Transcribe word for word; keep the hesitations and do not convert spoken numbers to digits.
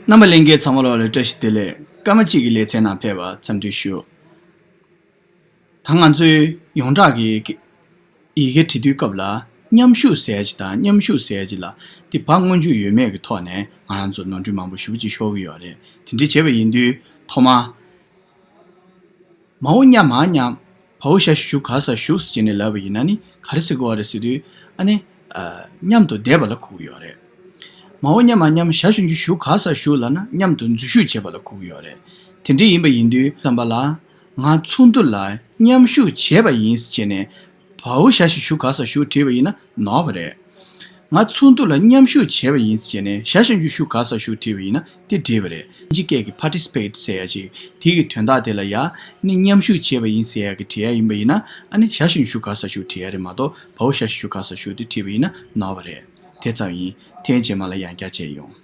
རྣམ་པ་ལྷན་རྒྱས་ཚང་མ་ལོ་ལ་བཀྲ་ཤིས་བདེ་ལེགས། སྐར་མ་གཅིག་གི་ལེ་ཚན་ནང་ཕེབས་པར་འཚམས་འདྲི་ཞུ། ད་ང་ཚོའི་ཡོངས་གྲགས་ཀྱི་ཡི་གེ་བྲི་དུས་སྐབས་ལ་མཉམ་ཞུགས་ཟེར་ཡ་ཅིག་དང་མཉམ་ཞུགས་ཟེར་ཡ་ཅིག་ལ་དེ་བ་སྔོན་འཇུག་ཡོད་མེད་ཀྱི་ཐོག་ནས་ང་རང་ཚོ་ནོར་འཁྲུལ་མང་པོ་ཞེ་པོ་ཅིག་ཤོར་གྱི་ཡོད་རེད། དེ་འདྲ་བྱས་པ་ཡིན་དུས་ཐོག་མར། མའོ་མཉམ་མ་མཉམ། བའོ་ཞ་ཞབས་ཀྱུ་ག་ས་ཞབས་ཀྱུ་ཟེར་ནས་ལབ་པ་ཡིན་ན་ནི་ག་རེ་ཟེར་དགོས་པ་རེད་ཟེར་དུས། ཨ་ནི། ཨ། མཉམ་དུ་བསྡེབས་པ་ལ་གོ་གི་ཡོད་རེད། མའོ་མཉམ་མ་མཉམ་ཞ་ཞབས་ཀྱུ་ཞབས་ཀྱུ་ག་ས་ཞབས་ཀྱུ་ལབ་ན་མཉམ་དུ་འཛུལ་ཞུགས་བྱེད་པ་ལ་གོ་གི་ཡོད་རེད། དེ་འདྲ་ཡིན་པ་ཡིན་དུས་བསམ་པ་ལ། ང་ཚོགས་འདུ་ལ་མཉམ་ཞུགས་བྱས་པ་ཡིན་ཟེར་ནས། བའོ་ཞ་ཞབས་ཀྱུ་ག་ས་ཞབས་ཀྱུ་བྲིས་པ་ཡིན་ན་ནོར་བ་རེད། ང་ཚོགས་འདུ་ལ་མཉམ་ཞུགས་བྱས་པ་ཡིན་ཟེར་ནས་ཞ་ཞབས་ཀྱུ་ཞབས་ཀྱུ་ག་ས་ཞབས་ཀྱུ་བྲིས་པ་ཡིན་ན་དེ་འགྲིག་པ་རེད། ཨིན་ཇི་སྐད་ཀྱི་participate ཟེར་ཡ་ཅིག་དེ་གི་དོན་དག་དེ་ལ་ཡ། ནི་མཉམ་ཞུགས་བྱས་པ་ཡིན་ཟེར་ཡ་གི་བྲིས་ཡ་ཡིན་པ་ཡིན་ན། ཨ་ནི་ཞ་ཞབས་ཀྱུ་ག་ས་ཞབས་ཀྱུ་བྲིས་ཡ་རེད་མ་གཏོགས་བའོ་ཞ་ཞབས་ཀྱུ་ག་ས་ཞབས་ཀྱུ་དེ་བྲིས་པ་ཡིན་ན་ནོར་བ་རེད། དེ་ཙམ་ཡིན། ཐེངས་རྗེས་མ་ལ་ཡང་བསྐྱར་མཇལ་ཡོང་།